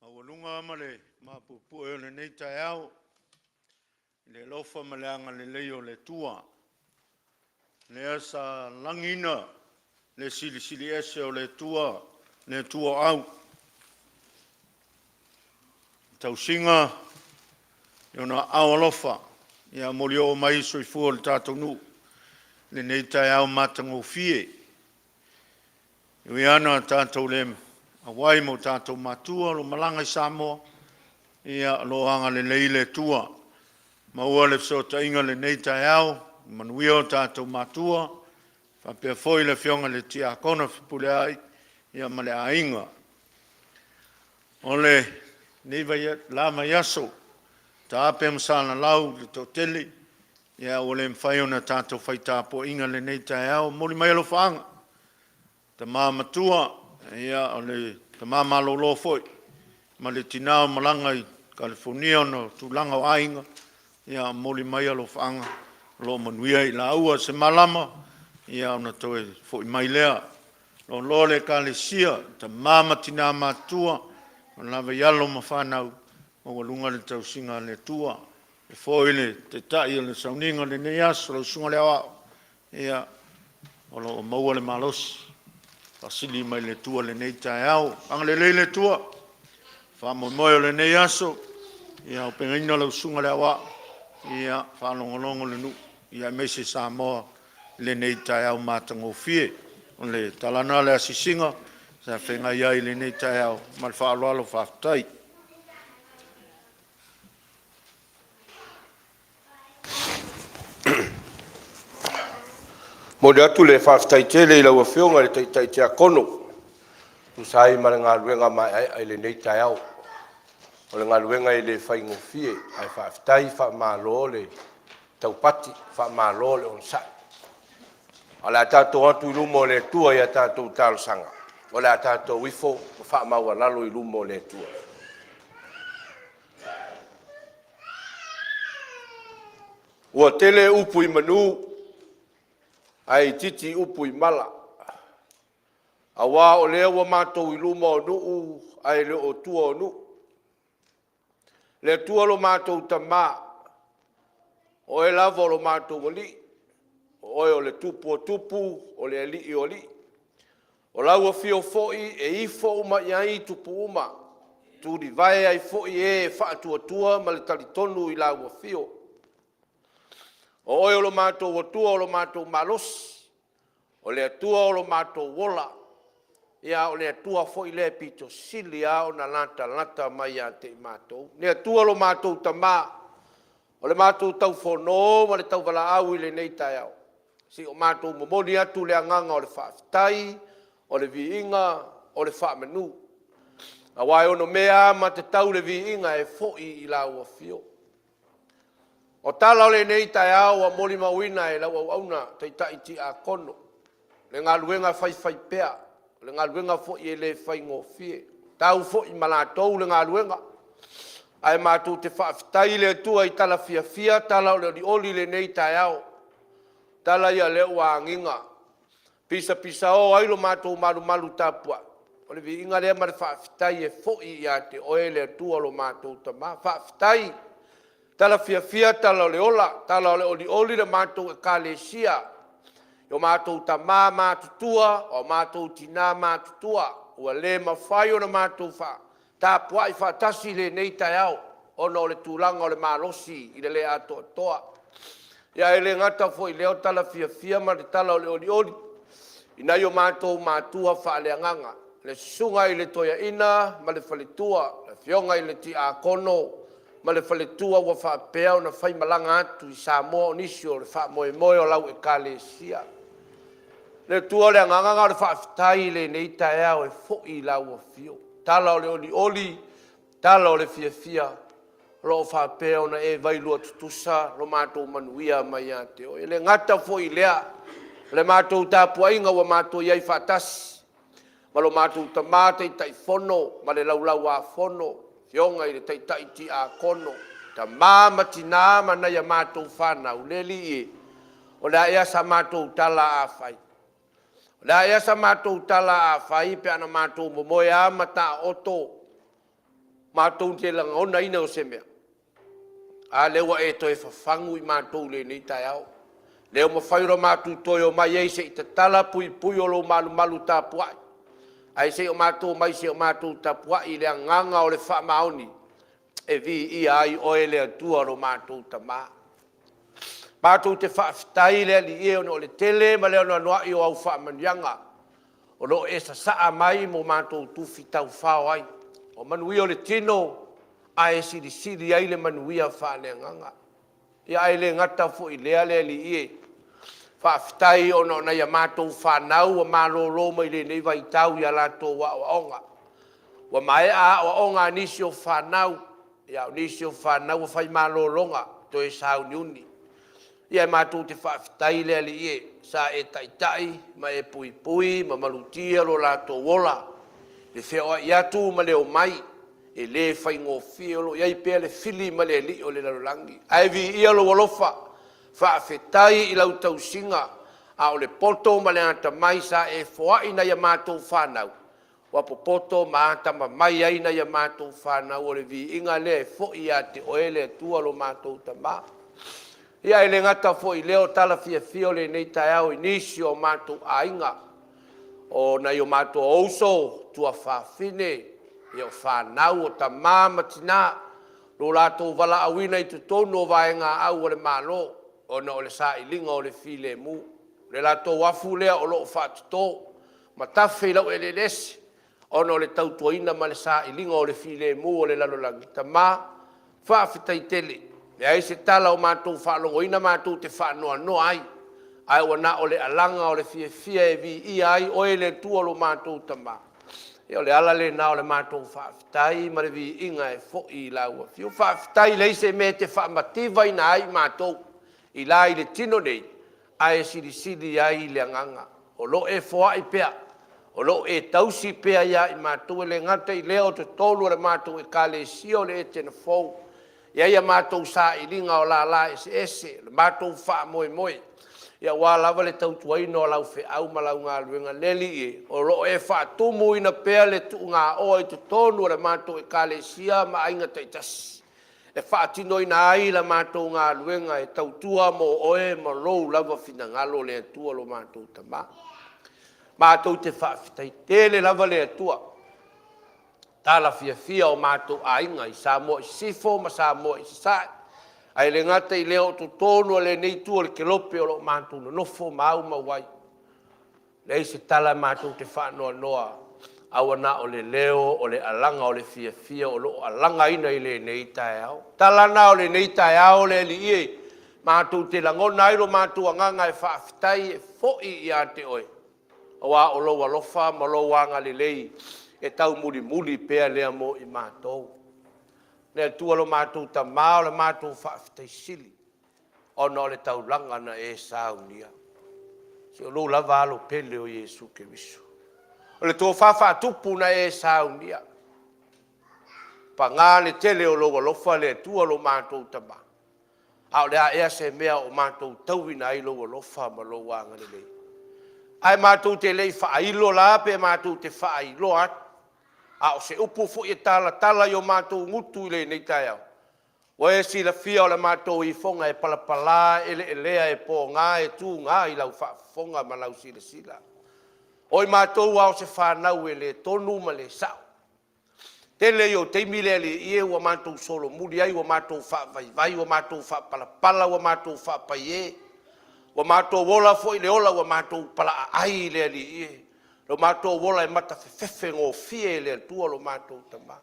Maualuga ma le mapuepue o lenei taeao i le alofa ma le agalelei o le Atua, lea sa lagiina le Silisili Ese o le Atua, le Atua o Au, i tausiga i Ona aao alofa, ia molioo mai soifua o le tatou nuu i lenei taeao matagofie. E ui lava ina tatou le auai ma o tatou matua o lo o malaga i Samoa, ia o lo o agalelei le Atua, maua le fesootaiga i lenei taeao, manuia o tatou matua faapea foi le afioga i le Tiakono Fepuleai ma le aiga. O lenei la vaiaso, taape ma salalau le toatele, a ua le mafai ona tatou fai tapuaiga i lenei taeao. Momoli mai alofaaga i tama matua, o le tama malolo foi ma le tina o malaga i Kalifonia ona o tulaga o aiga, ia momoli mai alofaaga o lo o manuia i laua. Se malama ona toe foi mai lea. Loaloa le Ekalesia i tama ma tina matutua, ua lava i alo ma fanau, maualuga le tausiga a le Atua. E faapea foi le Taitai o le sauniga o lenei aso, lau Susuga i le Aoao, ia o lo o maua le malosi faasili mai le Atua i lenei taeao. Agalelei le Atua i le faamoemoe o lenei aso, ia aupegaina lau Susuga i le Aoao, ia faalogologo le nuu aemaise Samoa i lenei taeao matagofie. O le tala lena o le asiasiga sa feagai ai i lenei taeao ma le faaaloalo faafetai. E momoli atu le faafetai tele i lau Afioga i le Taitai Tiakono e tusa ai ma le galuega maeaea i lenei taeao. O le galuega e le faigofie, ae faafetai faamalo le taupati, faamalo le onosai. Ae o le a tatou o atu i luma o le Atua i a tatou talosaga, o le a tatou ifo ma faamaualalo i luma o le Atua. Ua tele upu i manu ae itiiti upu i mala, aua o lea ua matou i luma o nuu ae le o tua o nuu. Le Atua lo matou Tama, o Oe lava o lo matou Alii, o Oe o le Tupu o tupu, o le Alii o alii. O lau afio foi e ifo uma i ai tupu uma, e tulivae ai foi e e faatuatua ma le talitonu i lau Afio. O Oe o lo matou Atua o lo matou malosi, o le Atua o lo matou ola, ia o le Atua foi lea e pito sili lava ona latalata mai ia te i matou. Le Atua lo matou Tama, o le matou taufono ma le tauvalaau i lenei taeao, se i o matou momoli atu le agaga o le faafetai, o le viiga o le faamanu, aua e onomea lava ma tatau le viiga e foi i lau Afio. O tala o lenei taeao ua molimauina e lau auauna Taitai Tiakono, le galuega faifaipea, o le galuega foi e le faigofie. E tau foi ma latou le galuega, ae matou te faafetai i le Atua i tala fiafia, tala o le olioli i lenei taeao, tala ia o lea ua agiga, pisapisao ai lo matou malumalu tapuai. O le viiga lea ma le faafetai e foi ia te Oe le Atua lo matou Tama. Faafetai. Tala fiafia tala o le ola, tala o le olioli le matou Ekalesia i o matou tama matutua, o matou tina matutua ua le mafai ona matou tapuai faatasi i lenei taeao ona o le tulaga o le malosi i le le atoatoa. Ae le gata foi i lea o tala fiafia ma le tala o le olioli i nai o matou matua faaleagaga, le Susuga i le Toeaina ma le faletua, le Afioga i le Tiakono ma le faletua ua faapea ona faimalaga atu i Samoa o nisi o le faamoemoe o lau Ekalesia. Le Atua, o le agaga lena o le faafetai i lenei taeao e foi i lau Afio. Tala o le olioli, tala o le fiafia, o lo o faapea ona e vailua tutusa lo matou manuia mai ia te Oe. E le gata foi i lea, o le matou tapuaiga ua matou i ai faatasi ma lo matou tama Taitaifono ma le Laulau-a-Fono, afioga i le Taitai Tiakono, tama ma tina ma nai a matou fanau, le Alii e, o le a ea sa matou tala afai? O le a ea sa matou tala afai pe ana matou momoe lava ma taooto. Matou te lagonaina o se mea, a lea ua e toe fafagu i matou i lenei taeao. Lea ua mafai ona matou toe omai ai se i tatala puipui o lou malumalu tapuai, ae se i o matou omai se i o matou tapuai i le agaga o le faamaoni e viia ai Oe le Atua lo matou Tama. Matou te faafetai le Alii e ona o le tele ma le anoanoai o au faamanuiaga o lo o e sasaa mai mo matou tufi taufao ai. O manuia o le tino ae silisili i ai le manuia faaleagaga. Ia ae le gata foi i lea le Alii e, faafetai ona o nai a matou fanau ua malolo mai lenei vaitau i a latou aoaoga. Ua maea aoaoga a nisi o fanau, a o nisi o fanau ua fai malologa toe sauniuni. Ia matou te faafetai le Alii e, sa e taitai ma e puipui ma malutia lo latou ola, le feoai atu ma le omai, e le faigofie. O lo o i ai pea le fili ma le alii o le lalolagi, ae viia lou alofa. Faafetai i lau tausiga, a o le poto ma le atamai sa e foai i nai a matou fanau, ua popoto ma atamamai ai nai a matou fanau. O le viiga lea e foi ia te Oe le Atua lo matou Tama. Ia e le gata foi i lea o tala fiafia o lenei taeao i nisi o matou aiga, o nai o matou uso, tuafafine, o fanau, o tama ma tina, lo latou valaauina i totonu o vaegaau a le Malo ona o le sailiga o le filemu. O le latou afu lea o lo o faatoto ma tafe i laueleele ese ona o le tautuaina ma le sailiga o le filemu o le lalolagi. Tama, faafetai tele. E leai se tala o matou faalogoina matou te faanoanoa ai, ae ua na o le alaga o le fiafia e viia ai Oe le Atua lo matou Tama. Ia o le ala lena o le matou faafetai ma le viiga e foi i lau Afio. Faafetai e leai se mea e te faamativaina ai matou i la i le tino nei, ae silisili ai le agaga o lo o e foai pea, o lo o e tausi pea ia i matou. E le gata i lea o totonu o le matou Ekalesia o le Etena Fou, e i ai a matou sailiga o lala eseese, o le matou faamoemoe aua lava le tautuaina o lau feau ma lau galuega. Le Alii e, o lo o e faatumuina pea le tuugaoa i totonu o le matou Ekalesia ma aiga taitasi e faatinoina ai la matou galuega e tautua mo Oe ma lou lava finagalo, le Atua lo matou Tama. Matou te faafetai tele lava le Atua, tala fiafia o matou aiga i Samoa i Sisifo ma Samoa i Sasae, ae le gata i lea o totonu o lenei itu o le kelope o lo o matou nonofo ma aumau ai. Leai se tala matou te faanoanoa, ae ua na o le leo o le alaga o le fiafia o lo o alagaina i lenei taeao. Tala na o lenei taeao le Alii e, matou te lagona ai lo matou agaga e faafetai e foi ia te Oe, aua o lou alofa ma lou agalelei e taumulimuli pea lea mo i matou. Le Atua lo matou Tama, o le matou faafetai sili ona o le taulaga na e saunia. Se o lou lava alo pele o Iesu Keriso. O le tofa faatupu na e saunia. Paga le tele o lou alofa le Atua lo matou Tama, a o le a ea se mea o matou tauina ai lou alofa ma lou agalelei? Ae matou te le i faailo la pe matou te faailoa atu, a o se upu foi e talatala i o matou gutu i lenei taeao, ua e silafia o le matou ifoga e palapala eleelea e poga e tuga i lau faafofoga ma lau silasila. O i matou lava o se fanau e le tonu ma le sao. Tele ia o taimi le Alii e ua matou solomuli ai, ua matou faavaivai, ua matou faapalapala, ua matou faapaiē, ua matou ola foi i le ola ua matou palaaai le Alii e, lo matou ola e matafefefegofie e le Atua lo matou Tama.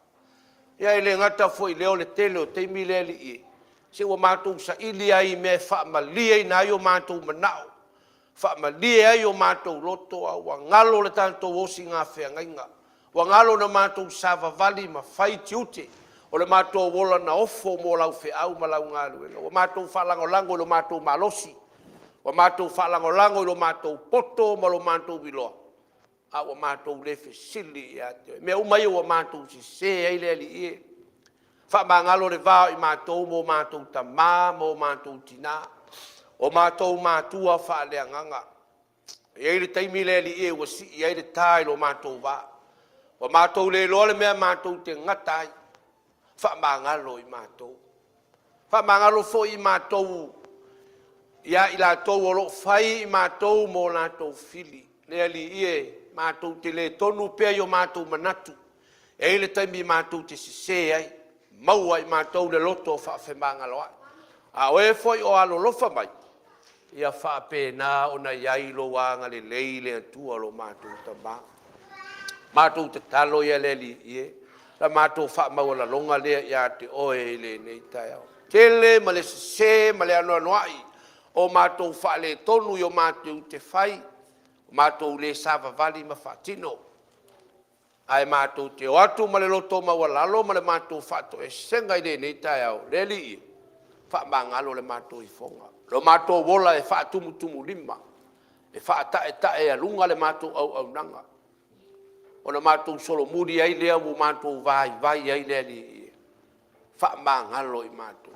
Ia e le gata foi i lea o le tele o taimi le Alii e, se ua matou saili lava i mea e faamalieina ai o matou manao, faamalie ai o matou loto, a ua galo le tatou osiga feagaiga, ua galo ona matou savavali ma fai tiute o le matou ola na ofo mo lau feau ma lau galuega. Ua matou faalagolago i lo matou malosi, ua matou faalagolago i lo matou poto ma lo matou iloa, a ua matou le fesili ia te Oe. O mea uma ia ua matou sese ai le Alii e, faamagalo le va o i matou ma o matou tama ma o matou tina, o matou matua faaleagaga. E i ai le taimi le Alii e ua sii ai le ta i lo matou va, ua matou le iloa le mea matou te gata ai. Faamagalo i matou. Faamagalo foi i matou ia i latou o lo o fai i matou ma o latou fili. Le Alii e, matou te le tonu pea i o matou manatu, e i ai le taimi matou te sese ai, maua e i matou le loto faafemagaloai. A o e foi o alolofa mai, ia faapena ona i ai lou agalelei le Atua lo matou Tama. Matou tatalo ia le Alii e, o le matou faamaualaloga lea ia te Oe i lenei taeao. Tele ma le sese ma le anoanoai o matou faaletonu i o matou upufai, matou le savavali ma faatino, ae matou te o atu ma le loto maualalo ma le matou faatoesega i lenei taeao. Le Alii, faamagalo le matou ifoga, lo matou ola e faatumutumulima, e faataetaealuga le matou auaunaga, ona matou solomuli ai lea ua matou vaivai ai le Alii e. Faamagalo i matou,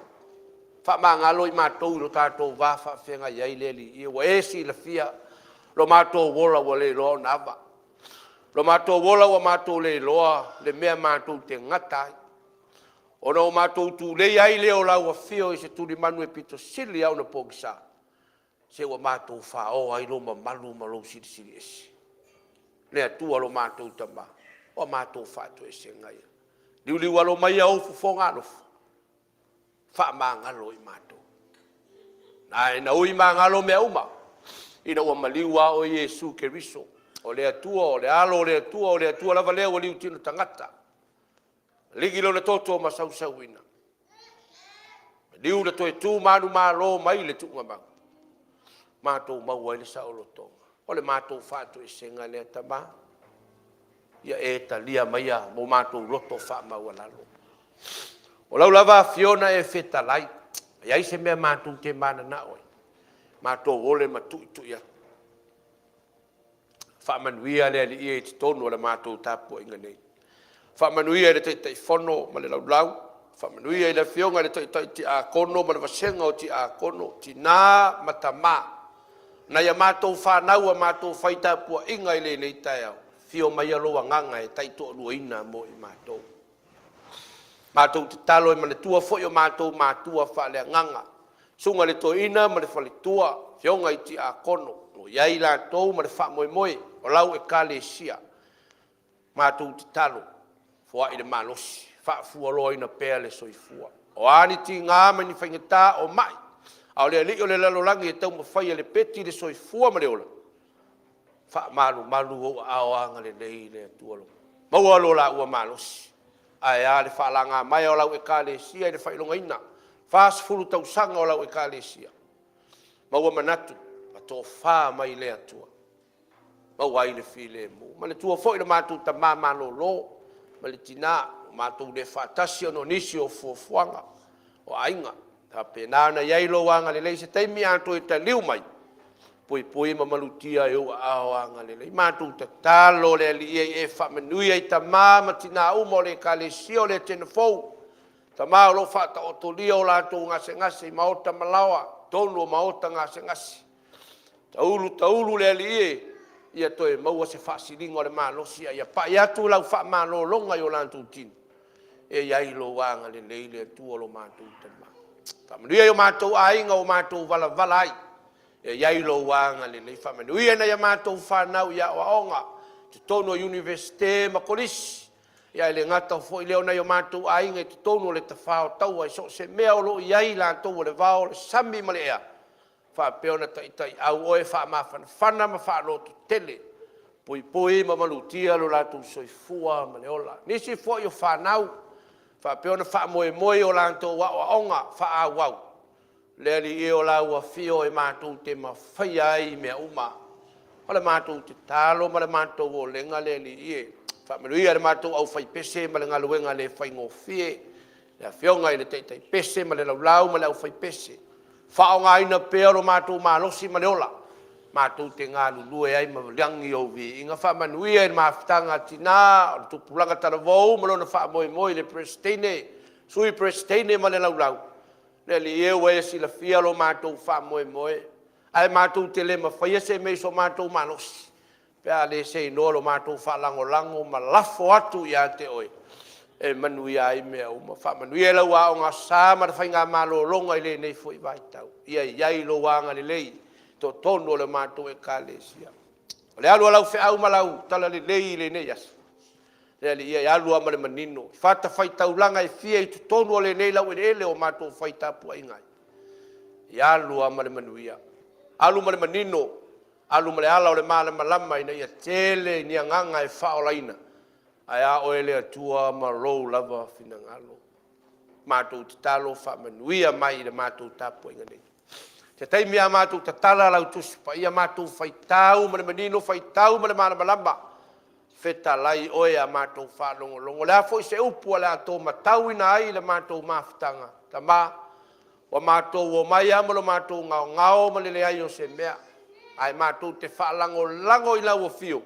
faamagalo i matou i lo tatou va faafeagai ai le Alii e. Ua e silafia lo matou ola ua le iloa ona ava, lo matou ola ua matou le iloa le mea matou te gata ai, ona ua matou tulei ai lea o lau Afio i se tulimanu e pito sili lava ona pogisa, se ua matou faoa ai lou mamalu ma lou Silisili Ese. Le Atua lo matou Tama, o a matou faatoesega ia, liuliualo maia ou fofoga alofa, faamagalo i matou. Ae na ui magalo mea uma ina ua maliu lava oe Iesu Keriso o le Atua, o le Alo o le Atua, o le Atua lava lea ua liutino tagata, aliki lona toto ma sausuina, maliu le toe tu manumalo mai le tuugamau, matou maua ai le saolotoga. O le matou faatoesega lea Tama, ia e talia maia mo matou loto faamaualalo. O lau lava afio na e fetalai, e leai se mea matou te mananao ai, matou ole ma tuitui atu. Faamanuia le Alii i totonu o le matou tapuaiga nei. Faamanuia i le Taitaifono ma le Laulau, faamanuia i le Afioga i le Taitai Tiakono ma le vasega o Tiakono, tina ma tama, nai a matou fanau a matou fai tapuaiga i lenei taeao, afio maia lou Agaga e taitoaluaina mo i matou. Matou tatalo e manatua foi o matou matua faaleagaga, susuga i le Toeaina ma le Faletua, afioga i Tiakono o lo o i ai latou ma le faamoemoe o lau Ekalesia. Matou tatalo, foai le malosi, faafualoaina pea le soifua. O a ni tiga ma ni faigata, o mai, a o le alii o le lalolagi e taumafaia e lepeti le soifua ma le ola, faamalumalu ou aao agalelei le Atua, maua lo laua malosi. Ae a le faalagamaea a lau Ekalesia i le faailogaina 40 tausaga o lau Ekalesia, maua manatu ma tofa mai le Atua, maua ai le filemu. Manatua foi le matou tama malolo ma le tina, ua matou le faatasi ona o nisi o fuafuaga o aiga. Ia faapena ona i ai lou agalelei i se taimi a toe taliu mai, puipui ma malutia i ou aao agalelei. Matou tatalo le Alii ia e faamanuia i tama ma tina uma o le Ekalesia o le Atena Fou, tama o lo o faataotolia o latou gasegase i maota ma laoa, totonu o maota gasegase. Taulu taulu le Alii e, ia toe maua se faasiliga o le malosi a ia pai atu lau faamalologa i o latou tino, ia i ai lou agalelei le Atua lo matou Tama. Faamanuia i o matou aiga ua matou valavala ai, ia i ai lou agalelei. Faamanuia i nai a matou fanau i aoaoga i totonu o Iunivesite ma Kolisi, ae le gata foi i lea o nai o matou aiga i totonu o le tafa o taua i so o se mea o lo o i ai i latou, o le vao, o le sami ma le ea, faapea ona taitaiau oe faamafanafana ma faalototele, puipui ma malutia lo latou soifua ma le ola. Nisi foi o fanau faapea ona faamoemoe i o latou aoaoga faaauau, le Alii e, o lau Afio e matou te mafaia ai i mea uma. O le matou tatalo ma le matou olega le Alii e, faamanuia i le matou aufaipese ma le galuega le faigofie, le afioga i le taitai pese ma le laulau ma le aufaipese, faaaogaina pea lo matou malosi ma le ola matou te galulue ai ma lagi ou viiga. Faamanuia i le mafutaga a tina o le tupulaga talavou ma lona faamoemoe i le Peresetene, Sui Peresetene ma le laulau, le Alii e, ua e silafia lo matou faamoemoe, ae matou te le mafaia se mea i so matou malosi pe a le seinoa lo matou faalagolago ma lafo atu ia te oe. e manuia ai mea uma. Faamanuia i lau Aoga Sa ma le faigamalologa i lenei foi vaitau. Ia i ai lou agalelei i totonu o le matou Ekalesia. O le alu a lau feau ma lau talalelei i lenei aso, le Alii e alu lava ma le manino i fatafaitaulaga e fia i totonu o lenei laueleele o matou fai tapuaiga ai, ia alu lava ma le manuia, alu ma le manino, alu ma le ala o le malamalama ina ia tele ni agaga e faaolaina, ae a oe le Atua ma lou lava finagalo. Matou tatalo, faamanuia mai i le matou tapuaiga nei. Se taimi a matou tatala lau Tusi Paia, matou faitau ma le manino, faitau ma le malamalama, fetalai oe ia matou faalogologo. O le a foi se upu o le a to matauina ai le matou mafutaga, Tama, ua matou omai lava ma lo matou gaogao ma le leai o se mea, ae matou te faalagolago i lau afio,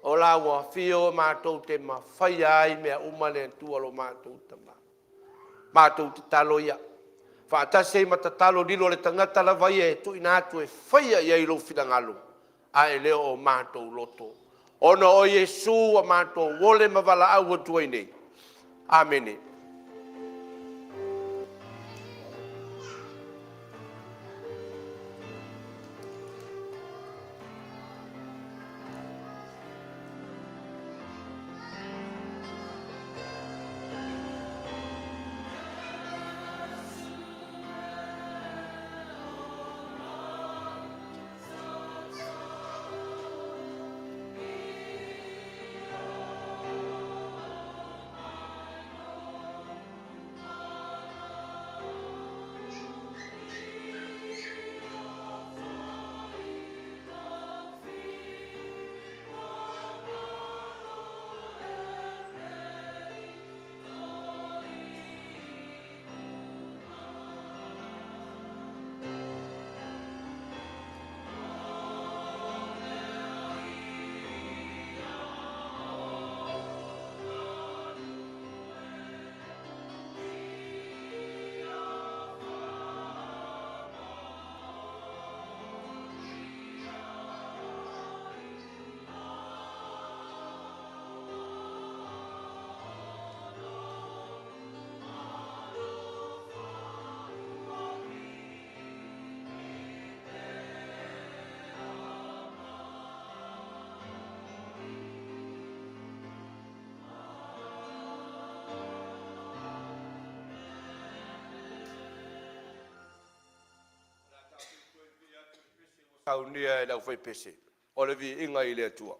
o lau afio matou te mafaia ai mea uma le Atua lo matou Tama. Matou tatalo ia faatasi ai ma tatalo lilo a le tagata lava ia e tuuina atu e faia i ai lou finagalo ae le o matou loto, ona o Iesu ua matou ole ma valaau atu ai nei. Amene. Saunia e le aufaipese o le viiga i le Atua.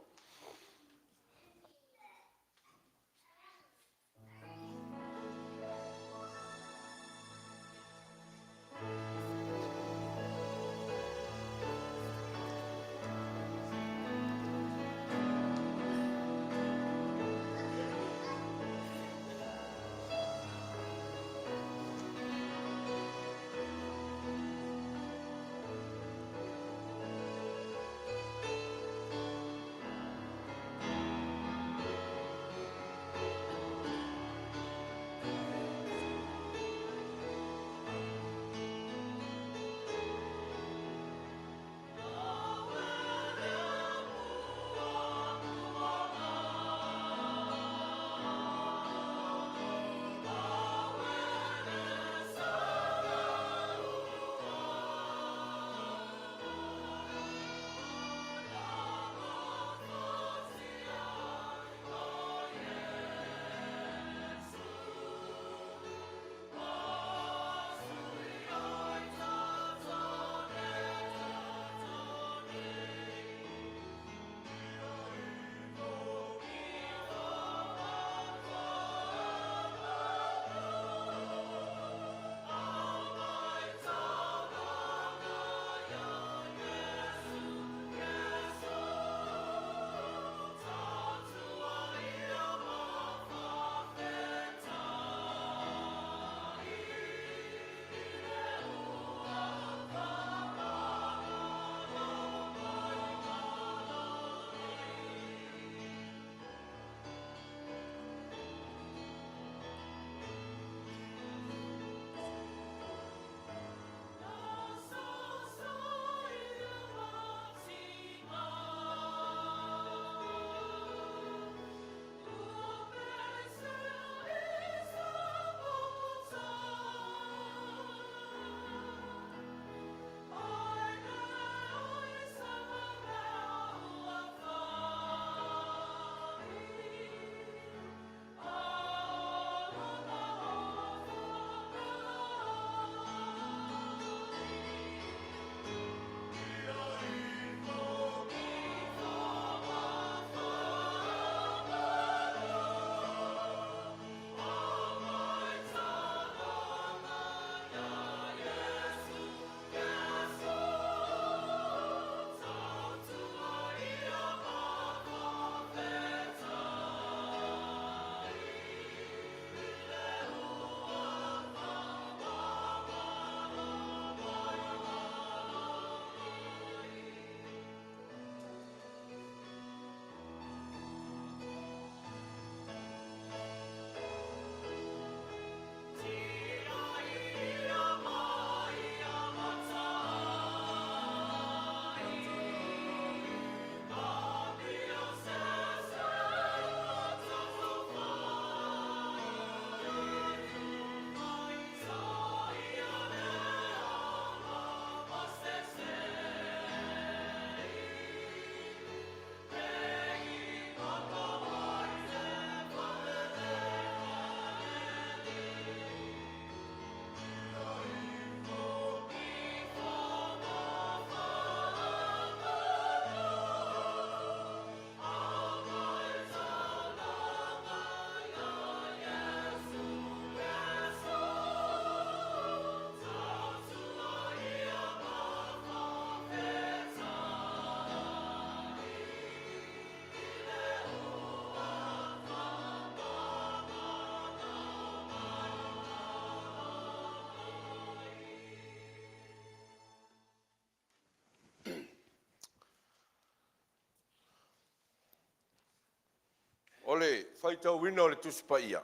O le faitauina o le Tusi Paia,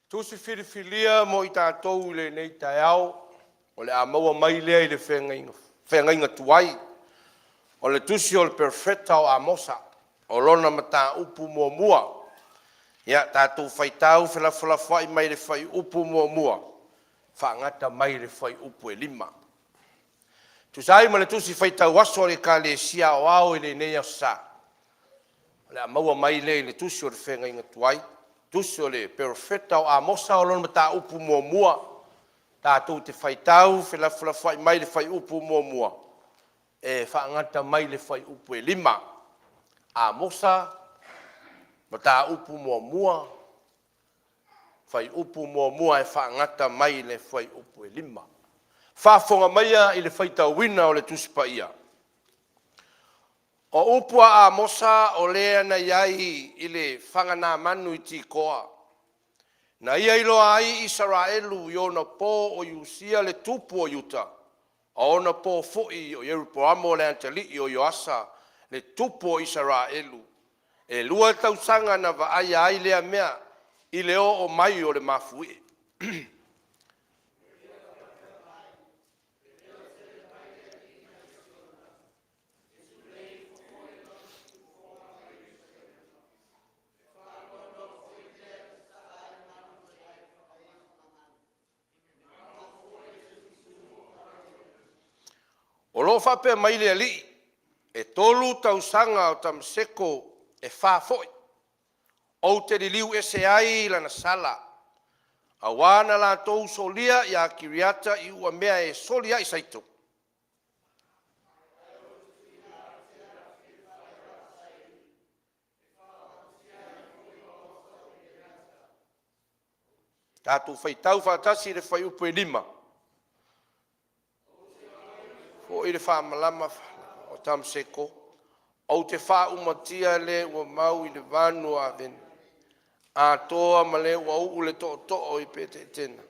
tusi filifilia mo i tatou i lenei taeao, o le a maua mai lea i le feagaiga, feagaiga tuai, o le tusi o le Perofeta o Amosa, o lona mataupu muamua. Ia tatou faitau felafolafoai mai le fuaiupu 1 faagata mai le fuaiupu e 5. Tusa ai ma le tusi faitau aso a le Ekalesia Aoao i lenei aso Sa, o le a maua mai lea i le tusi o le Feagaiga Tuai, tusi o le Perofeta o Amosa, o lona mataupu muamua, tatou te faitau felafolafoai mai le fuaiupu 1 e faagata mai le fuaiupu e 5. Amosa, mataupu muamua, fuaiupu 1 e faagata mai le fuaiupu e 5. Faafofoga maia i le faitauina o le Tusi Paia. O upu a Amosa o lea na i ai i le faganamanu i Tikoa, na ia iloa ai Isaraelu i ona po o Iosia le tupu o Iuta, a o ona po foi o Ieropoamo le atalii o Ioasa le tupu o Isaraelu, e 2 tausaga na vaaia ai lea mea i le oo mai o le mafuie. O lo o faapea mai le Alii, e 3 tausaga o Tamaseko, e 4 foi, ou te liliu ese ai i lana sala, aua na latou solia ia Kiriata i uamea e soli ai saito. Tatou faitau faatasi i le fuaiupu e 5. Foi le faamalama o Tamaseko, ou te faaumatia le ua mau i le vanu o Avene, atoa ma le ua uu le tootoo i Pete-Etena,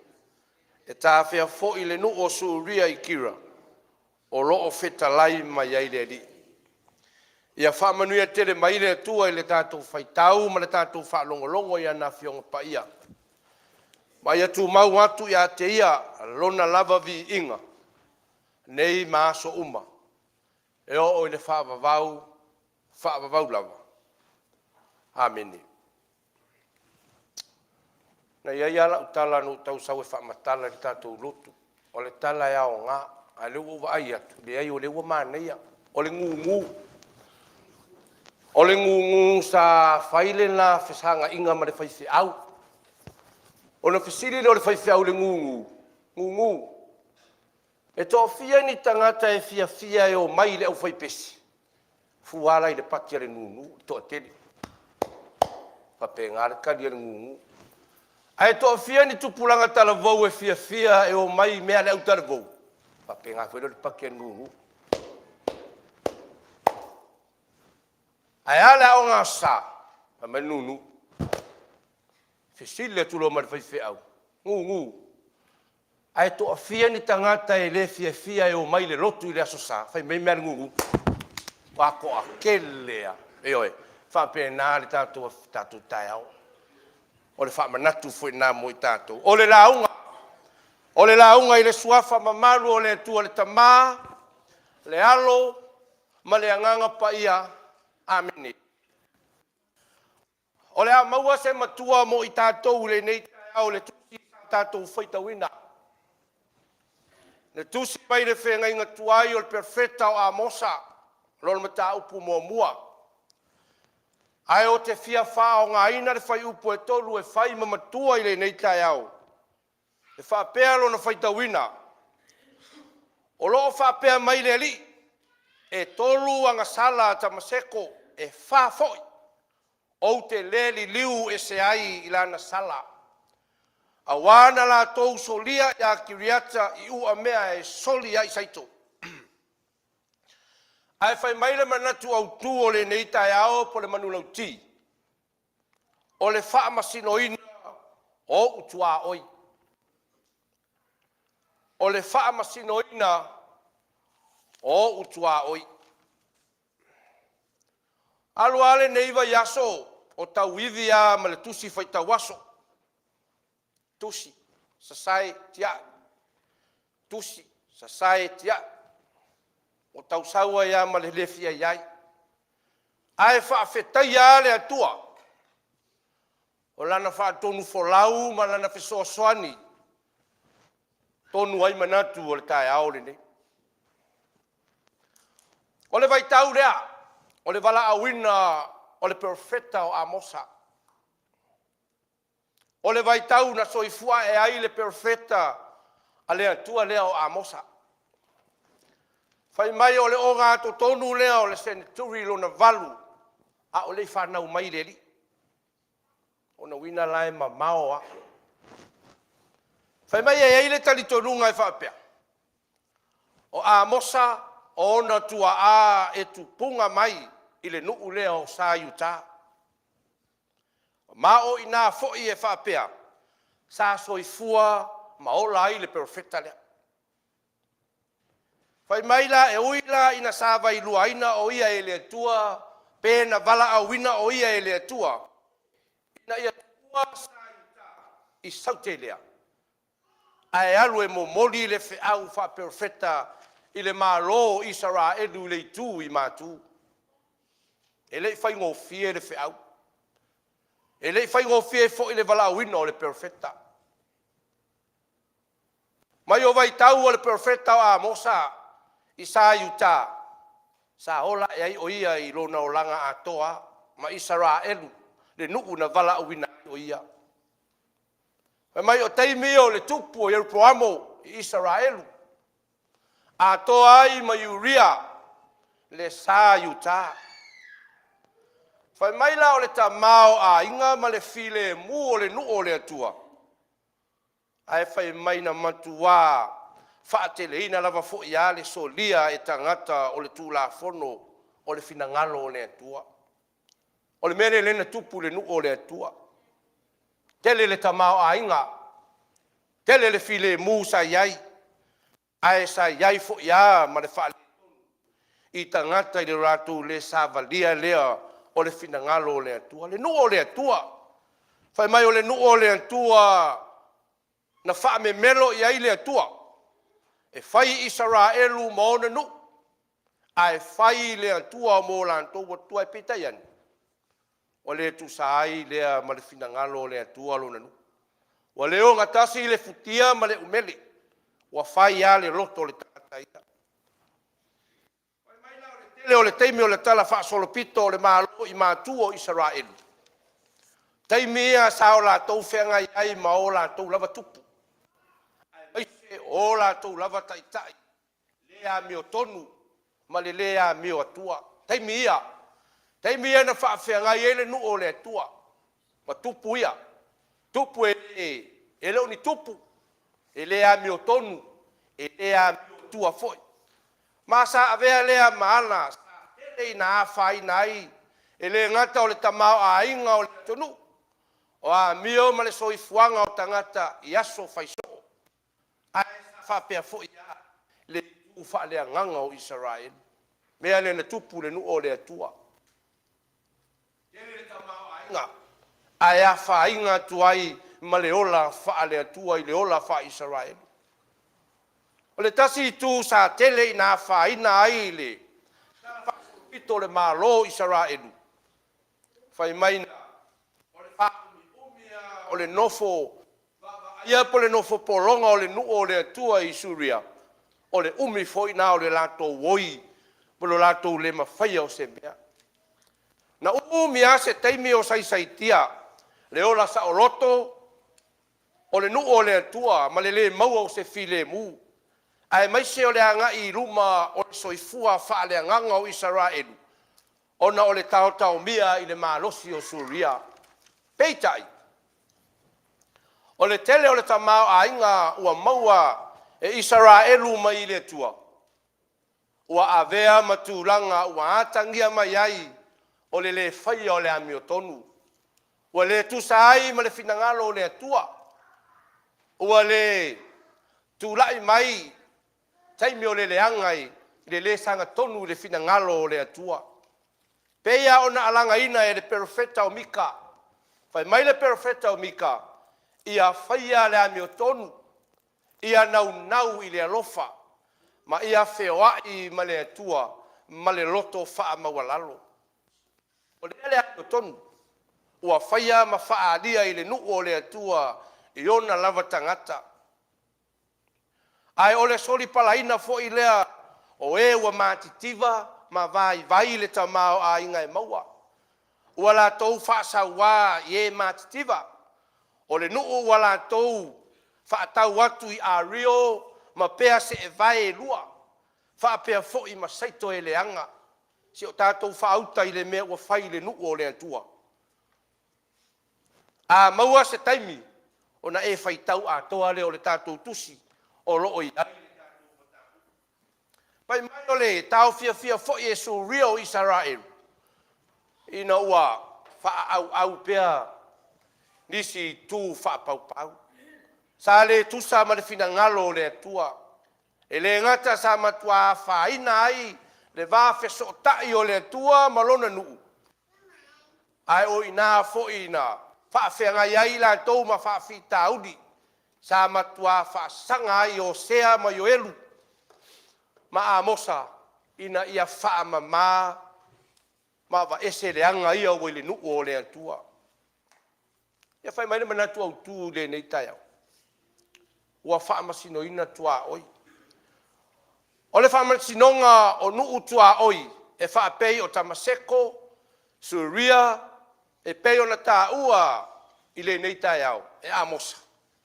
e tafea foi le nuu o Suria i Kira, o lo o fetalai mai ai le Alii. Ia faamanuia tele mai le Atua i le tatou faitau ma le tatou faalogologo i ana Afioga Paia, ma ia tumau atu ia te Ia lona lava viiga nei ma aso uma e oo i le faavavau, faavavau lava. Amene. Na i ai lava lau tala na ou tau sau e faamatala i le tatou lotu, o le tala e aoga, a o lea ua ou vaai atu, leai o lea ua manaia. O le gugu. O le gugu sa fai le la fesagaina ma le faifeau. Ona fesili lea o le faifeau i le gugu, gugu, e toafia ni tagata e fiafia e omai i le aufaipesi? Fua la i le pati a le gugu, e toatele. Faapena le tali a le gugu. Ae toafia ni tupulaga talavou e fiafia e omai i mea a le autalavou? Faapena foi lea o le pati a le gugu. Ae a le aoga Aso Sa? Fai mai le gugu. Fesili atu loa ma le faifeau, gugu, ae toafia ni tagata e le fiafia e omai i le lotu i le Aso Sa? Fai mai mea a le gugu, ua toatele lava. Ioe, e faapena le tatou tatou taeao. O le faamanatu foi lena mo i tatou. O le lauga, o le lauga i le suafa mamalu o le Atua le Tama, le Alo ma le Agaga Paia. Amene. O le a maua se matua mo i tatou i lenei taeao i le tusi sa tatou faitauina. Le tusi mai le feagaiga tuai o le Perofeta o Amosa, lona mataupu muamua. Ae ou te fia faaaogaina le fuaiupu e 3 e fai ma matua i lenei taeao. E faapea lona faitauina, O lo o faapea mai le Alii, e 3 agasala a Tamaseko, e 4 foi, ou te le liliu ese ai i lana sala, aua na latou solia ia Kiriata i uamea e soli ai saito. Ae fai mai le manatu autu o lenei taeao po o le manulauti, o le faamasinoina o ou tuaoi. O le faamasinoina o ou tuaoi. Alu lava lenei vaiaso o tauivi lava ma le tusi faitau aso, tusi, sasae, tiai, tusi, sasae, tiai. Ua tau sau ai lava ma le le fia i ai. Ae faafetaia lava le Atua o Lana faatonufolau ma Lana fesoasoani e tonu ai manatu o le taeao lenei. O le vaitau lea o le valaauina o le perofeta o Amosa. O le vaitau na soifua ae ai le perofeta a le Atua lea o Amosa. Fai mai o le ogatotonu lea o le seneturi lona valu a o le i fanau mai le Alii. O lona uiga la e mamao lava. Fai mai e i ai le talitonuga e faapea, o Amosa o ona tuaa e tupuga mai i le nuu lea o Sa Iuta, ma o i ina foi e faapea sa soifua ma ola ai le Perofeta lea. Fai mai la e ui la ina sa vailuaina o ia e le Atua pe na valaauina o ia e le Atua ina ia tuua Sa Iuta i Saute, ae alu e momoli le feau faaperofeta i le Malo o Isaraelu i le itu i Matu. E le i faigofie le feau, e le i faigofie foi le valaauina o le perofeta. Mai o vaitau o le perofeta o Amosa i sa Iuta, sa ola ae ai o ia i lona olaga atoa ma Isaraelu, le nuu na valaauina ai o ia. Fai mai o taimi ia o le tupu o Ieropoamo i Isaraelu, atoa ai ma Iuria le sa Iuta. Fai mai la o le tamaoaiga ma le filemu o le nuu o le Atua, ae fai mai na matuā faateleina lava foi a le solia e tagata o le Tulafono o le finagalo o le Atua. O le mea lea lea na tupu i le nuu o le Atua, tele le tamaoaiga, tele le filemu sa i ai, ae sa i ai foi lava ma le faaletonu i tagata i le latou le savalia lea o le finagalo o le Atua. Le nuu o le Atua, fai mai o le nuu o le Atua na faamemelo i ai le Atua e fai Isaraelu ma ona nuu, ae fai le Atua mo latou Atua. Ae peitai ane, ua le tusa ai lea ma le finagalo o le Atua lona nuu. Ua le ogatasi le futia ma le umele, ua fai lava le loto o le tagata ia. Fai mai la o le tele o le taimi o le talafaasolopito o le Malo i matua o Isaraelu, taimi ia sa o latou feagai ai ma o latou lava tupu, aemaise o o latou lava taitai le amiotonu ma le le amioatua. Taimi ia, taimi ia na faafeagai ai le nuu o le Atua ma tupu ia, tupu e le o ni tupu, e le amiotonu, e le amiotua foi. Ma sa avea lea ma ala sa tele ina afaina ai, e le gata o le tamaoaiga o le atunuu, o amio ma le soifuaga o tagata i aso fai soo, ae sa faapea foi la le itu faaleagaga o Isaraelu. Mea lea na tupu i le nuu o le Atua, tele le tamaoaiga ae afaina atu ai ma le ola faale-Atua i le ola faa-Isaraelu. O le tasi itu sa tele ina afaina ai le talafaasolopito o le Malo o Isaraelu, fai mai o le faaumiumi lava o le nofo vaavaaia po o le nofo pologa o le nuu o le Atua i Suria, o le umi foi lena o le latou oi ma lo latou le mafaia o se mea. Na umi lava se taimi o saisaitia le ola saoloto o le nuu o le Atua ma le le maua o se filemu, aemaise o le agai i luma o le soifua faaleagaga o Isaraelu, ona o le taotaomia i le malosi o Suria. Peitai, o le tele o le tamaoaiga ua maua e Isaraelu mai le Atua, ua avea ma tulaga ua atagia mai ai o le le faia o le amiotonu, ua le tusa ai ma le finagalo o le Atua, ua le tulai mai taimi o le leaga i le le sagatonu i le finagalo o le Atua. Pei lava ona alagaina e le perofeta o Mika. Fai mai le perofeta o Mika, Ia faia le amiotonu, ia naunau i le alofa, ma ia feoai ma le Atua ma le loto faamaualalo. O lea le amiotonu ua faia ma faaalia i le nuu o le Atua i ona lava tagata. Ae o le solipalaina foi lea o e ua matitiva ma vaivai le tamaoaiga e maua, ua latou faasauā i e matitiva. O le nuu ua latou faatau atu i ario ma pea seevae e lua, faapea foi ma saito e leaga. Se i tatou faauta i le mea ua fai i le nuu o le Atua. A maua se taimi ona e faitau atoa lea o le tatou tusi o lo o i ai le tatou mataupu. Fai mai o le taofiafia foi e Suria o Isaraelu ina ua faaauau pea nisi itu faapaupau sa le tusa ma le finagalo o le Atua. E le gata sa matua afaina ai le va fesootai o le Atua ma Lona nuu, ae o i ina foi na faafeagai ai i latou ma faafitauli sa matua faasaga ai Hosea ma Ioelu ma Amosa ina ia faamama ma aveese leaga ia ua i le nuu o le Atua. Ia fai mai le manatu autu i lenei taeao, ua faamasinoina tuaoi. O le faamasinoga o nuu tuaoi e faapei o Tamaseko, Suria e pei ona taua i lenei taeao e Amosa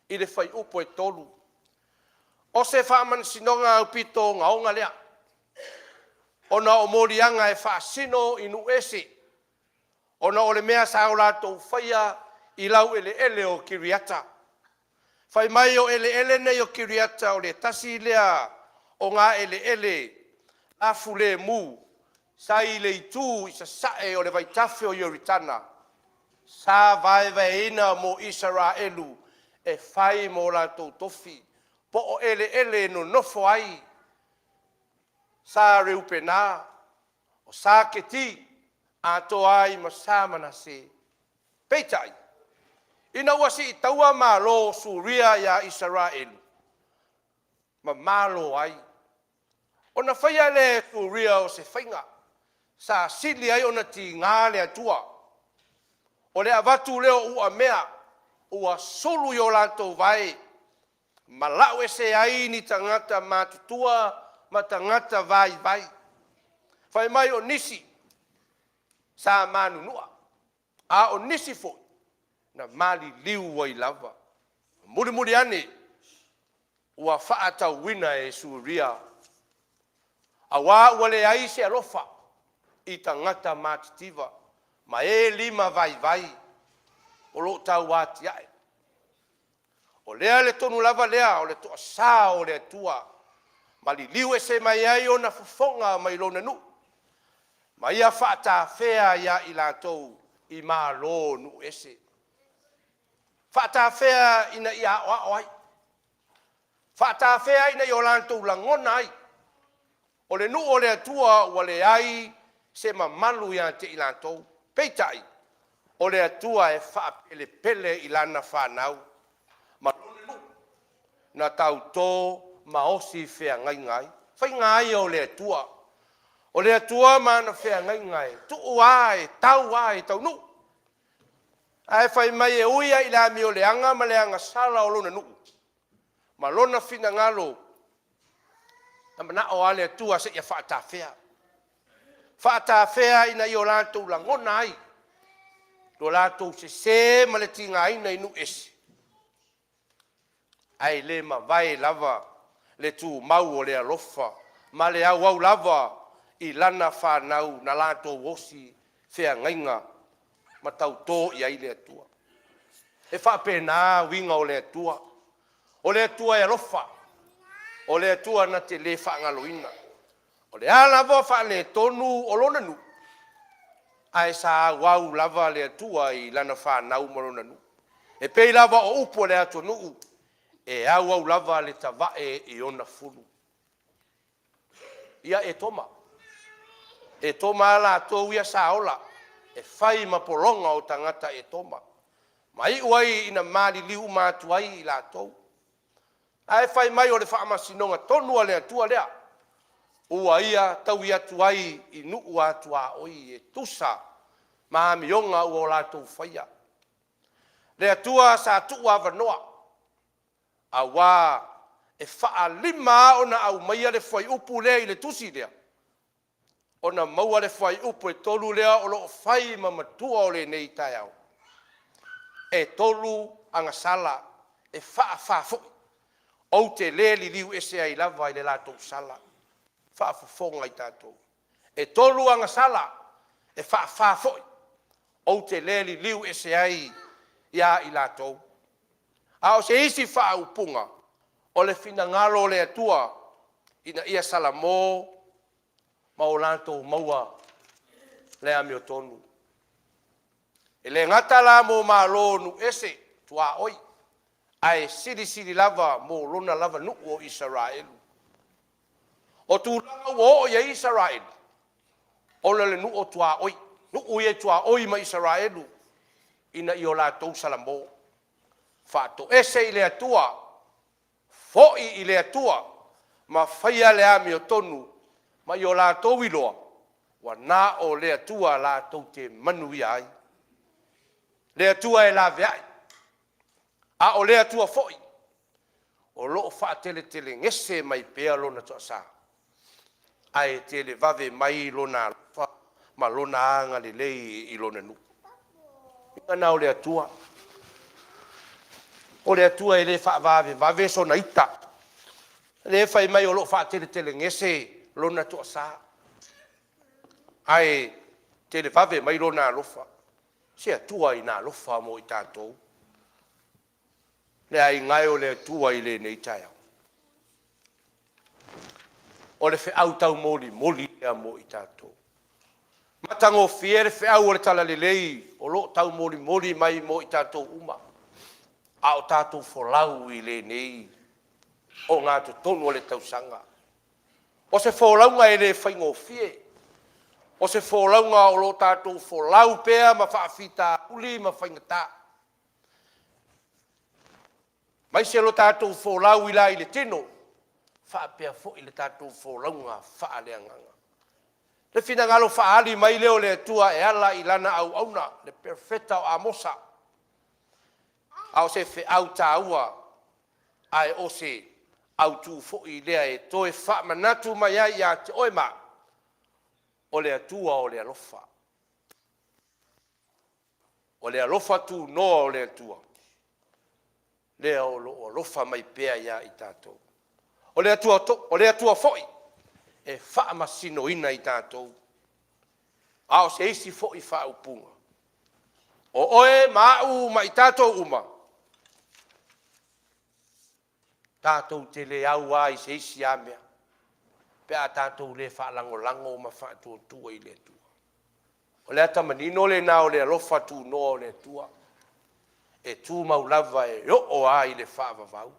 i le fuaiupu e 3. O se faamasinoga aupito ogaoga lea, ona o moliaga e faasino i nuu ese, ona o le mea sa o latou faia i laueleele o Kiriata. Fai mai o eleele nei o Kiriata o le tasi lea o gaeleele lafulemu sa i le itu i sasae o le vaitafe o Ioritana, sa vaevaeina mo Isaraelu e fai mo latou tofi, po o eleele e nonofo ai Sa Reupena, o Sa Keti, atoa ai ma Sa Manase. Peitai, ina ua siitaua malo o Suria ia Isaraelu ma malo ai, ona faia lea e Suria o se faiga sa sili ai ona tiga le Atua, o le avatu lea o uamea ua sulu i o latou vae ma lau ese ai ni tagata matutua ma tagata vaivai. Fai mai o nisi sa manunua, a o nisi foi na maliliu ai lava. Mulimuli ane ua faatauina e Suria, aua ua leai se alofa i tagata matitiva ma e limavaivai o lo o tauatiae. O lea le tonu lava lea o le toasa o le Atua, ma liliu ese mai ai ona fofoga mai lona nuu ma ia faatafea ia i latou i malo o nuu ese. Faatafea ina ia aoao ai, faatafea ina ia o latou lagona ai, o le nuu o le Atua ua leai se mamalu ia te i latou. Peitai, o le Atua e faapelepele i lana fanau ma lona nuu na tauto ma osi feagaiga ai. Faiga lava ia o le Atua. O le Atua ma ana feagaiga e tuu lava e tau lava e taunuu. Ae fai mai e ui lava i le amioleaga ma le agasala o lona nuu ma lona finagalo, na manao lava le Atua seia faatafea, faatafea ina ia o latou lagona ai lo latou sese ma le tigaina i nuu ese, ae le mavae lava le tumau o le alofa ma le auau lava i lana fanau na latou osi feagaiga ma tauto i ai le Atua. E faapena uiga o le Atua. O le Atua e alofa, o le Atua na te le faagaloina. O le a lava faaletonu o lona nuu, ae sa auau lava le Atua i lana fanau ma lona nuu. E pei lava o upu a le atunuu, e auau lava le tavae i ona fulu. Ia Etoma. Etoma a latou ia sa ola e fai ma pologa o tagata Etoma, ma iu ai ina maliliu uma atu ai i latou. Ae fai mai o le faamasinoga tonu a le Atua lea ua ia taui atu ai i nuu a tuaoi e tusa ma amioga ua o latou faia. Le Atua sa tuu avanoa auā e faalima lava ona aumaia le fuaiupu lea i le tusi lea, ona maua le fuaiupu e 3 lea o lo o fai ma matua o lenei taeao. E 3 agasala e faafa foi, ou te le liliu ese ai lava i le latou sala. Faafofoga i tatou. E 3 agasala e faafa foi, ou te le liliu ese ai ia i latou. A o se isi faaupuga, o le finagalo o le Atua ina ia salamo ma o latou maua le amiotonu. E le gata la mo malo o nuu ese tuaoi, ae silisili lava mo lona lava nuu o Isaraelu. O tulaga ua oo i ai Isaraelu, ona o le nuu o tuaoi, nuu ia e tuaoi ma Isaraelu ina ia o latou salamo, faatoese i le Atua, foi i le Atua ma faia le amiotonu ma ia o latou iloa ua na o le Atua latou te manuia ai. Le Atua e laveai, a o le Atua foi o lo o faateletelegese mai pea Lona toasa, ae televave mai Lona alofa ma Lona agalelei i Lona nuu. O uiga na o le Atua. O le Atua e le faavavevave sona ita. O lea e fai mai o lo o faateletelegese Lona toasa, ae televave mai Lona alofa. Se Atua ina alofa mo i tatou. Le aiga e o le Atua i lenei taeao, o le feau taumolimoli lea mo i tatou. Matagofie le feau o le Talalelei o lo o taumolimoli mai mo i tatou uma, a o tatou folau i lenei ogatotonu o le tausaga. O se folauga e le faigofie, o se folauga o lo o tatou folau pea ma faafitauli ma faigata, aemaise lo tatou folau i la i le tino faapea foi le tatou folauga faaleagaga. Le finagalo faaali mai lea o le Atua e ala i lana auauna le Perofeta o Amosa, a o se feau taua ae o se autu foi lea e toe faamanatu mai ai ia te oe ma au, o le Atua o le alofa. O le alofa tunoa o le Atua lea o lo o alofa mai pea ia i tatou. O le Atua, o le Atua foi e faamasinoina i tatou. A o se isi foi faaupuga, o oe ma au ma i tatou uma, tatou te le au lava i se isi lava mea pe a tatou le faalagolago ma faatuatua i le Atua. O le ata manino lena o le alofa tunoa o le Atua e tumau lava e oo lava i le faavavau.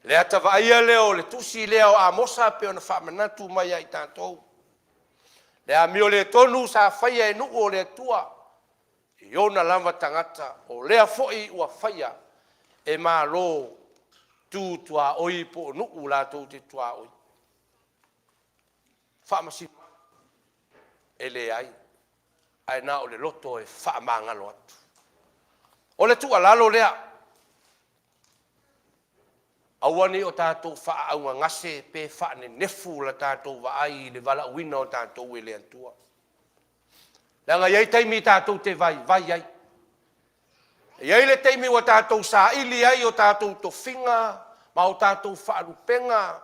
Le ata vaaia lea o le tusi lea o Amosa e pei ona faamanatu mai ia i tatou, le amioletonu sa faia e nuu o le Atua i ona lava tagata, o lea foi ua faia e Malo tu tuaoi po o nuu latou te tuaoi. Faamasino e leai, ae na o le loto e faamagalo atu. O le tuualalo lea, aua ne i o tatou faaaaogagase pe faanenefu le tatou vaai i le valaauina o tatou e le Atua. Leaga e i ai taimi tatou te vaivai ai. E i ai le taimi ua tatou saili ai o tatou tofiga ma o tatou faalupega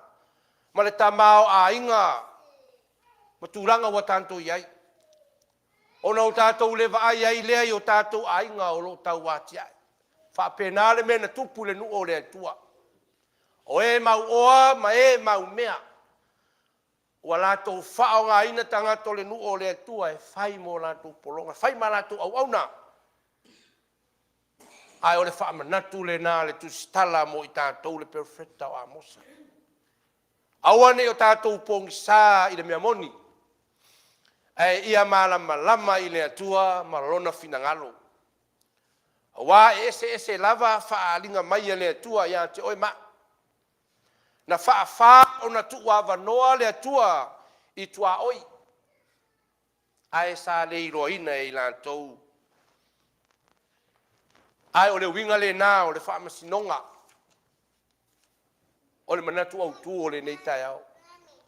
ma le tamaoaiga ma tulaga ua tatou i ai, ona o tatou le vaai ai lea i o tatou aiga o lo o tauatiae. E faapena le mea na tupu i le nuu o le Atua, o e mauoa ma e maumea, ua latou faaaogaina tagata o le nuu o le Atua e fai ma o latou pologa, fai ma a latou auauna. Ae o le faamanatu lena a le tusitala mo i tatou le perofeta o Amosa. Aua ne i o tatou pogisa i le mea moni. Ae ia malamalama i le Atua ma Lona finagalo. Aua e eseese lava faaaliga mai a le Atua ia te oe ma au. Na faafa ona tuuavanoa le Atua i tuaoi, ae sa le iloaina e i latou. Ae o le uiga lena o le faamasinoga, o le manatu autu o lenei taeao,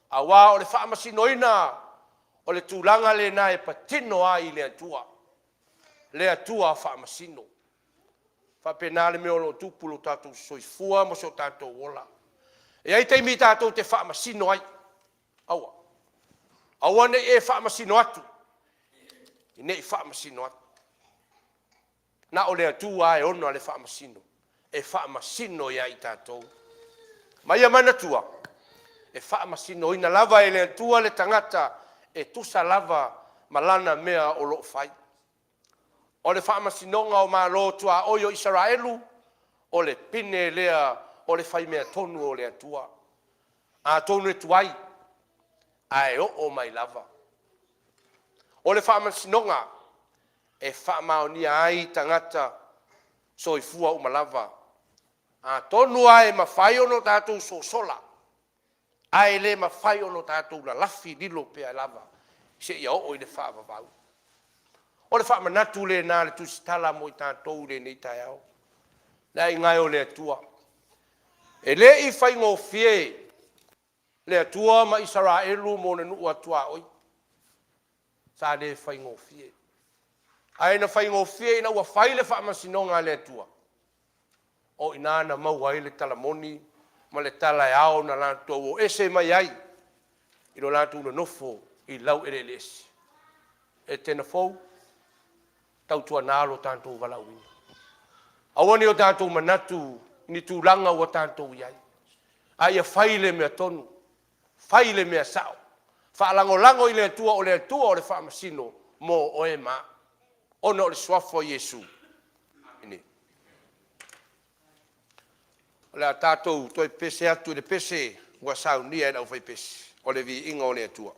aua o le faamasinoina o le tulaga lena e patino ai i le Atua, le Atua faamasino. E faapena le mea o lo o tupu i lo tatou soifua ma so tatou ola. E i ai taimi tatou te faamasino ai, aua, aua ne i e faamasino atu, ne i faamasino atu. Na o le Atua lava e ona le faamasino, e faamasino ia i tatou. Ma ia manatua, e faamasinoina lava e le Atua le tagata e tusa lava ma lana mea o lo o fai. O le faamasinoga o malo tuaoi o Isaraelu, o le pine lea o le faimea tonu o le Atua. Atonu e tuai, ae oo mai lava. O le faamasinoga e faamaonia ai tagata soifua uma lava. Atonu lava e mafai ona tatou sosola, ae le mafai ona tatou lalafi lilo pea lava seia oo i le faavavau. O le faamanatu lena a le Tusitala mo i tatou i lenei taeao. Le aiga e o le Atua, e le i faigofie le Atua ma Isaraelu ma ona nuu tuaoi. Sa le faigofie. Ae na faigofie ina ua fai le faamasinoga a le Atua, o i ina na maua ai le tala moni ma le tala e ao ona latou o ese mai ai i lo latou nonofo i laueleele ese. Etena fou, tautuana lo tatou valaauina. Aua ne i o tatou manatu i ni tulaga ua tatou i ai, a ia fai le amiotonu, fai le mea sao, faalagolago i le Atua, o le Atua o le faamasino mo oe ma au, ona o le suafa o Iesu. Amene. O le a tatou toe pepese atu i le pese ua saunia e le aufaipese, o le viiga o le Atua.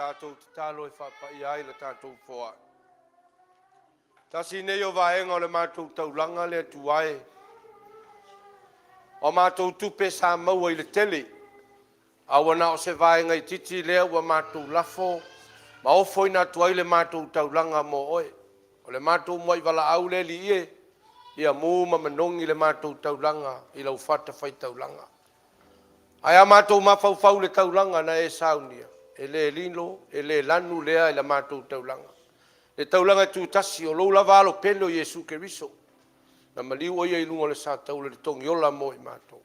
Tatou tatalo e faapaia ai le tatou foai. Tasi nei o vaega o le matou taulaga le Atua e, o matou tupe sa maua i le tele, a ua na o se vaega itiiti lea ua matou lafo ma ofoina atu ai le matou taulaga mo oe. O le matou muai valaau lea, Alii e, ia mu ma manogi le matou taulaga i lau fatafaitaulaga. Ae a matou mafaufau i le taulaga na e saunia, e le lilo, e le lanu lea i la matou taulaga. Le taulaga e tutasi, o lou lava Alo pele o Iesu Keriso, na maliu o Ia i luga o le sataula i le togiola mo i matou.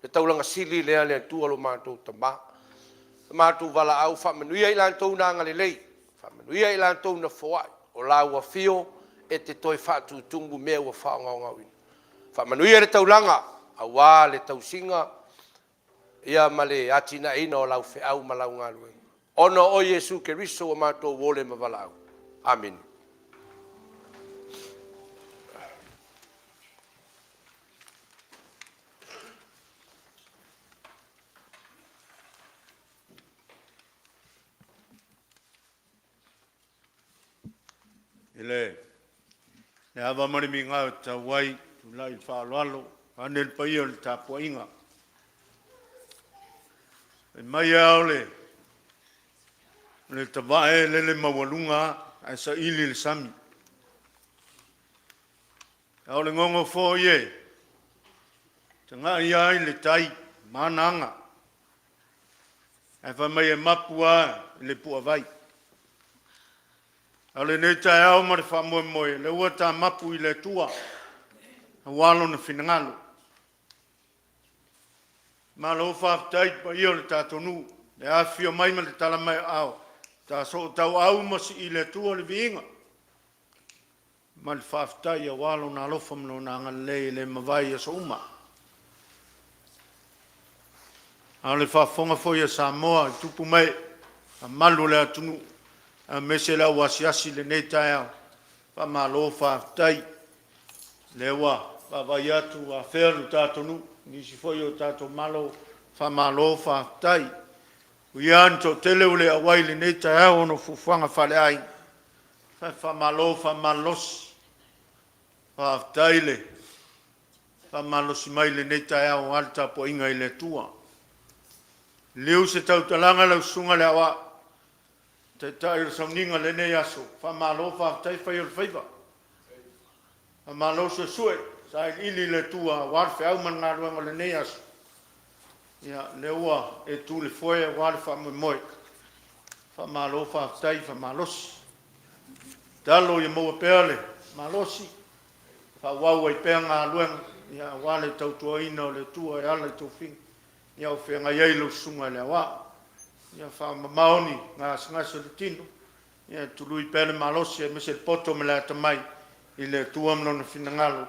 Le taulaga sili lea le Atua lo matou Tama. Le matou valaau, faamanuia i latou na agalelei, faamanuia i latou na foai, o lau afio e te toe faatutumu mea ua faagaogaoina. Faamanuia le taulaga aua le tausiga ia ma le atinaeina o lau feau ma lau galuega. Ona o oe Iesu Keriso ua matou ole ma valaau. Amene. I le ava ma le migao e tatau ai, tulai i le faaaloalo, vaeane le paia o le tapuaiga. Fai mai lava o le tavae e lele maualuga lava ae saili i le sami. A o le gogo foi e tagai lava i le tai ma ana aga, ae fai mai e mapu lava i le puavai. A o lenei taeao ma le faamoemoe, o lea ua ta mapu i le Atua aua Lona finagalo. Malo faafetai i le paia o le tatou nuu, le afifio mai ma le tala mai o aao, ta sootauau ma sii i le Atua le viiga ma le faafetai aua Lona alofa ma Lona agalelei e le mavae i aso uma. A o le faafofoga foi a Samoa i tupu ma ee, mamalu o le atunuu aemaise le au asiasi i lenei taeao, faamalo faafetai. O lea ua vaavaai atu ua afea lo tatou nuu i nisi foi o tatou malo, faamalo faafetai. E ui lava ina toatele ua le auai i lenei taeao ona o fuafuaga faaleaiga, ae faamalo faamalolosi, faafetai le faamalolosi mai i lenei taeao aua le tapuaiga i le Atua. Liliu se tautalaga lau Susuga i le Aoao, Taitai o le sauniga o lenei aso, faamalo faafetai fai o le faiva, faamalo suesue, sailiili i le Atua aua le feau ma le galuega o lenei aso. Ia o lea ua e tu i le foe aua le faamoemoe, faamalo faafetai faamalosi. Tatalo ia maua pea le malosi e faaauau ai pea galuega aua le tautuaina o le Atua e ala i tofiga o feagai ai lau Susuga i le Aoao. Ia faamamao ni gasegase o le tino, ia tului pea le malosi aemaise le poto ma le atamai i le Atua ma Lona finagalo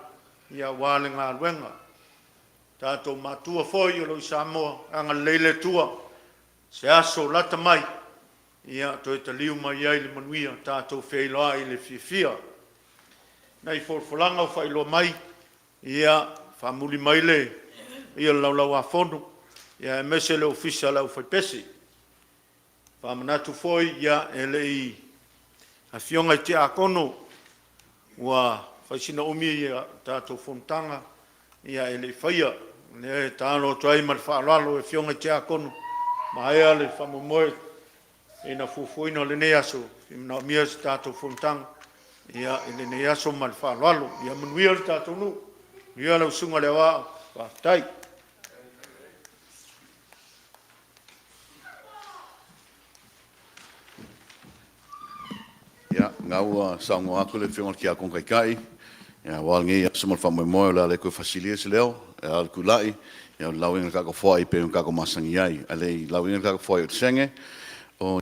aua le galuega. Tatou matua foi o lo o i Samoa, agalelei le Atua, se aso lata mai ia toe taliu mai ai i le manuia, tatou feiloai i le fiafia. Nai folafolaga ua faailoa mai, ia faamuli mai le paia o le Laulau-a-Fono aemaise le Ofisa o le Aufaipese. Faamanatu foi, ia e le i afioga i Tiakono, ua fai sina umi o tatou fonotaga ae le i faia. O lea e tatalo atu ai ma le faaaloalo i afioga i Tiakono, maea le faamoemoe ina fuafuaina o lenei aso, e manaomia se tatou fonotaga i lenei aso ma le faaaloalo. Ia manuia le tatou nuu, manuia lau Susuga i le Aoao, faafetai. Ia, o lena ua saunoa atu le Afioga i le Tiakono Taitai aua lenei aso ma le faamoemoe, o le a le toe fasilia se leo. E ao ona tulai e lauina le tatou foai pei ona tatou masani ai. Ae le i lauina le tatou foai o le sene, o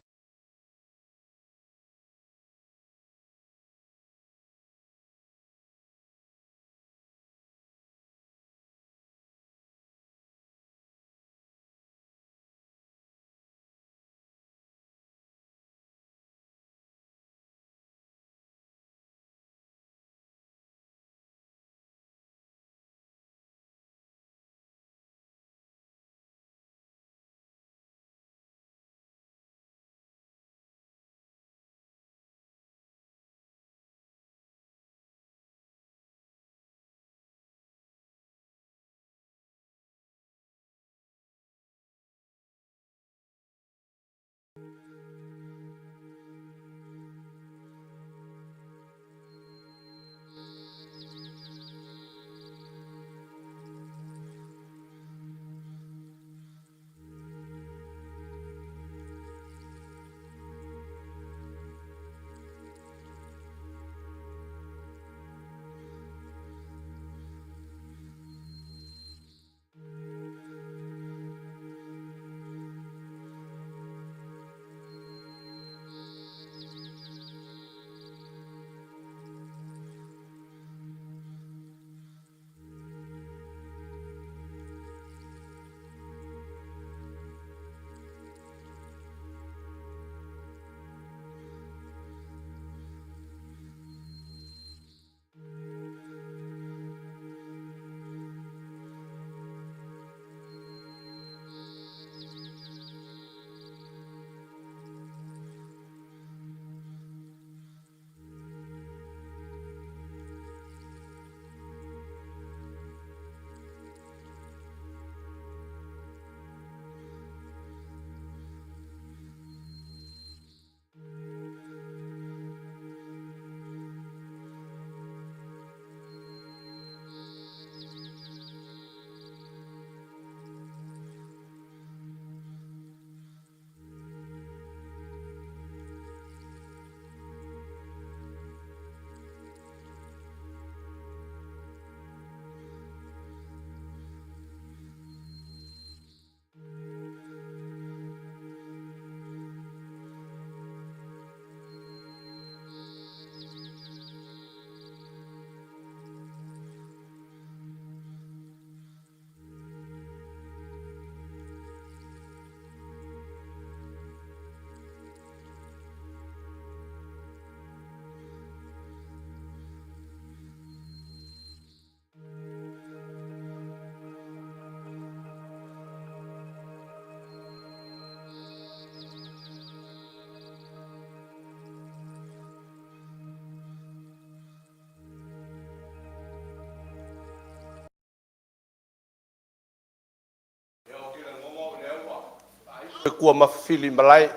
Kua mafili malae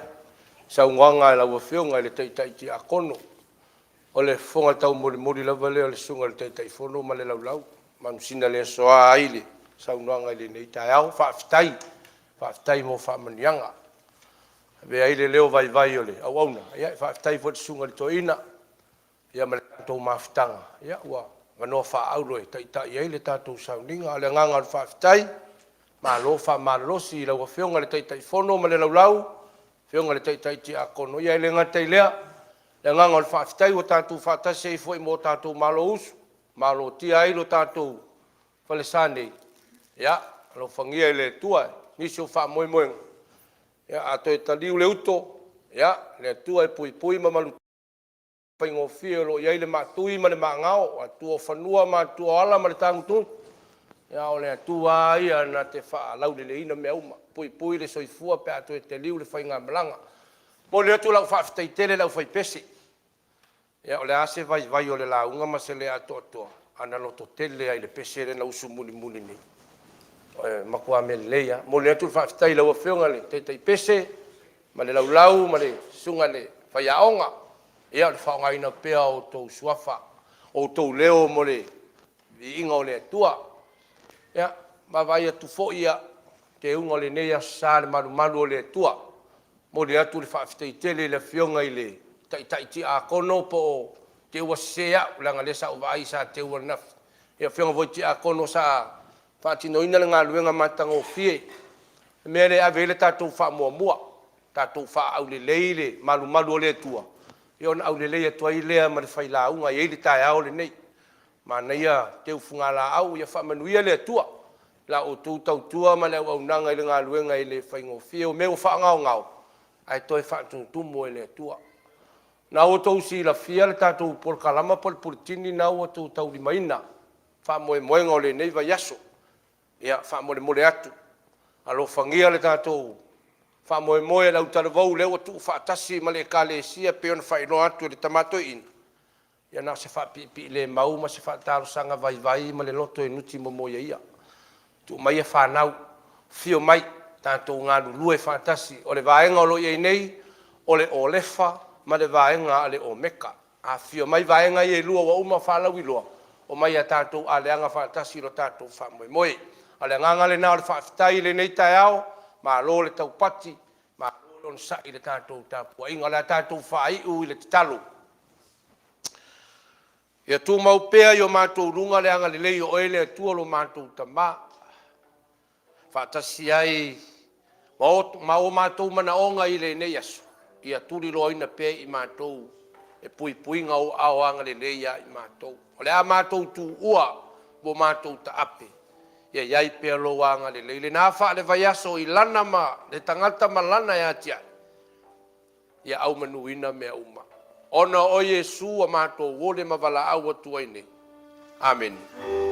saunoaga a lau Afioga i le Taitai Tiakono. O le fofoga taumolimoli lava lea o le Susuga i le Taitaifono ma le Laulau, manusina le asoa ai le saunoaga i lenei taeao. Faafetai, faafetai mo faamanuiaga. Avea ai le leo vaivai o le auauna, ia e faafetai foi i le Susuga i le Toeaina ia ma le tatou mafutaga, ia ua avanoa faaauro e taitai ai le tatou sauniga. A o le agaga o le faafetai, malo faamalolosi i lau Afioga i le Taitaifono ma le Laulau, Afioga i le Taitai Tiakono, ia e le gata i lea, o le agaga o le faafetai ua tatou faatasi ai foi mo tatou malousu, malotia ai lo tatou falesa nei, ia alofagia e le Atua nisi o faamoemoega, ia a toe taliu le uto, ia le Atua e puipui ma malutia faigofie o lo o i ai le maatui ma le maagao, Atua o fanua ma Atua o ala ma le tagutugu, a o le Atua lava ia na te faalauleleina mea uma, puipui le soifua pe a toe taliu le faigamalaga. E momoli atu lau faafetai tele i le aufaipese. Ia o le a se vaivai o le lauga ma se le atoatoa, ae na lototele lava i le pese lea na usu mulimuli nei. O le matua mea lelei lava. E momoli atu le faafetai i lau Afioga i le Taitai Pese ma le Laulau ma le Susuga i le Faiaoga, ia o le faaaogaina pea o outou suafa, o outou leo mo le viiga o le Atua. Ia, vaavaai atu foi i teuga o lenei Aso Sa i le malumalu o le Atua. E momoli atu le faafetai tele i le Afioga i le Taitai Tiakono po o te i ua sese au, leaga o lea sa ou vaai sa teu ananafi, ia le Afioga foi i le Tiakono sa faatinoina le galuega matagofie, le mea lea e ave i ai le tatou faamuamua, tatou faaaulelei le malumalu o le Atua, ia ona aulelei atu ai lea ma le failauga e i ai le taeao lenei. Manaia teu fugalaau, ia faamanuia le Atua i la outou tautua ma le auaunaga i le galuega e le faigofie. O mea ua faagaogao ae toe faatumutumu e le Atua. Na ua outou silafia le tatou polokalama po o le puletini lena ua outou taulimaina faamoemoega o lenei vaiaso. Ia, faamolemole atu, alofagia le tatou faamoemoe o le autalavou lea ua tuufaatasi ma le Ekalesia e pei ona faailoa atu e le Tama Toeaina, ia na o se faapiipiilemau ma se faatalosaga vaivai ma le loto e nutimomoia ia. Tuu maia fanau, afio mai. Tatou galulue faatasi. O le vaega o lo o i ai nei, o le Olefa ma le vaega a le Omeka. Afifio mai vaega ia e lua ua uma ona faalauiloa, omai a tatou aleaga faatasi lo tatou faamoemoe. A o le agaga lena o le faafetai i lenei taeao, malo le taupati, malo le onosai i le tatou tapuaiga. O le a tatou faaiu i le tatalo. Ia tumau pea i o matou luga le agalelei o Oe le Atua lo matou Tama, faatasi ai ma o matou manaoga i lenei aso, ia tuliloaina pea i matou e puipuiga o Ou aao agalelei ia i matou. O le a matou tuua ma matou taape, ia i ai pea Lou agalelei, lena faale-vaiaso i lana ma le tagata ma lana e atiae, ia aumanuina mea uma. Ona o Iesu ua matou ole ma valaau atu ai nei. Amene.